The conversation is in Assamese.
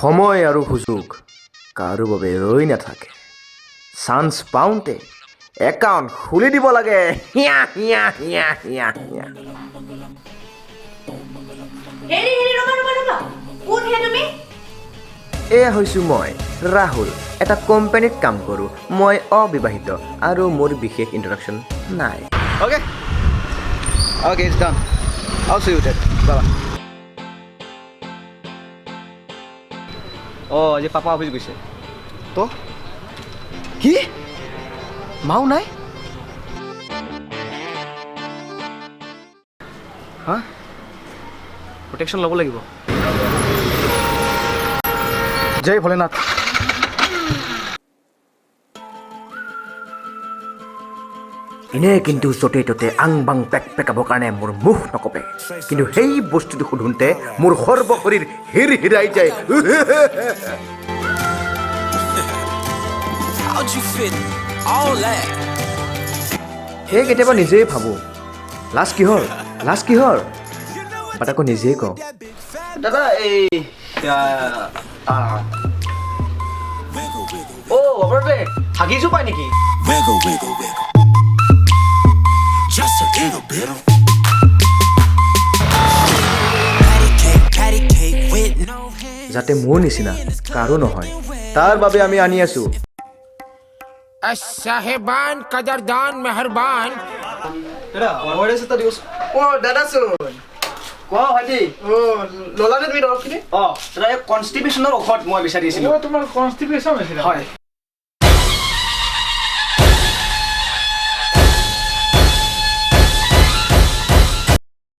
সময় আৰু সুযোগ কাৰো বাবে ৰৈ নাথাকে। চান্স পাওঁতে একাউণ্ট খুলি দিব লাগে। হিয়া হিয়া হিয়া হিয়া হিয়া। হেৰি হেৰি, ৰ'বা ৰ'বা ৰ'বা, কোন হে তুমি? এয়া হৈছোঁ মই ৰাহুল, এটা কোম্পানীত কাম কৰোঁ। মই অবিবাহিত আৰু মোৰ বিশেষ ইণ্ট্ৰডাকশ্যন নাই। Okay. Okay, it's done. I'll see you then. Bye bye. অঁ, আজি পাপা অফিচ গৈছে। তো কি মাও নাই? হা, প্ৰটেকশ্যন ল'ব লাগিব। জয় ভোলেনাথ। এনেই কিন্তু য'তে ত'তে আং বাং পেক পেকাবৰ কাৰণে মোৰ মুখ নকঁপে, কিন্তু সেই বস্তুটো সোধোঁতে মোৰ সৰ্বশৰীৰ হিৰ হিৰাই যায়। How'd you fit all that? সেয়ে কেতিয়াবা নিজেই ভাবোঁ, লাজ কিহৰ, লাজ কিহৰ, বাট আকৌ নিজেই কওঁ। দাদা, এই অ' আপোনালোকে হাগিজো পায় নেকি? Wiggle, wiggle, wiggle. Just a little bit of patty cake, patty cake with no hands. যাতে মোৰ নিচিনা কাৰো নহয়, তাৰ বাবে আমি আনি আছোঁ। साहेबान, कदरदान, मेहरबान। দাদা, অ' আৰ এছ এটা দিবচোন। অ' দাদাচোন। কোৱা ভাইটি। অ', ল'লানে তুমি দৰৱখিনি? অঁ দাদা, এই কনষ্টিপেশ্যনৰ ঔষধ মই বিচাৰি আছিলোঁ। অ', তোমাৰ কনষ্টিপেশ্যন হৈছিলে? হয়।